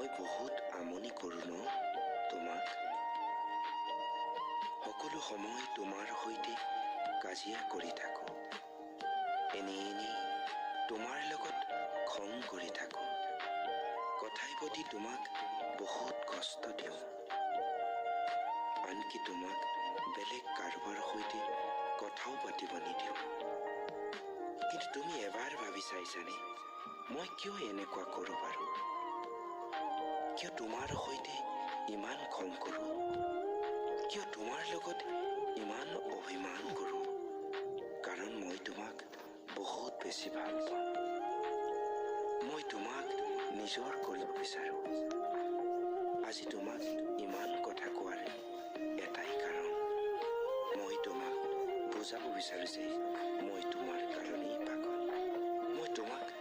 মই বহুত আমনি কৰোঁ ন তোমাক? সকলো সময় তোমাৰ সৈতে কাজিয়া কৰি থাকোঁ, এনেই এনেই তোমাৰ লগত খং কৰি থাকোঁ, কথাই প্ৰতি তোমাক বহুত কষ্ট দিওঁ, আনকি তোমাক বেলেগ কাৰোবাৰ সৈতে কথাও পাতিব নিদিওঁ। কিন্তু তুমি এবাৰ ভাবি চাইছানে মই কিয় এনেকুৱা কৰোঁ বাৰু? কিয় তোমাৰ সৈতে ইমান খং কৰোঁ? কিয় তোমাৰ লগত ইমান অভিমান কৰোঁ? কাৰণ মই তোমাক বহুত বেছি ভাল পাওঁ। মই তোমাক নিজৰ কৰিব বিচাৰোঁ। আজি তোমাক ইমান কথা কোৱাৰ এটাই কাৰণ, মই তোমাক বুজাব বিচাৰোঁ যে মই তোমাৰ কাৰণেই পাগল। মই তোমাক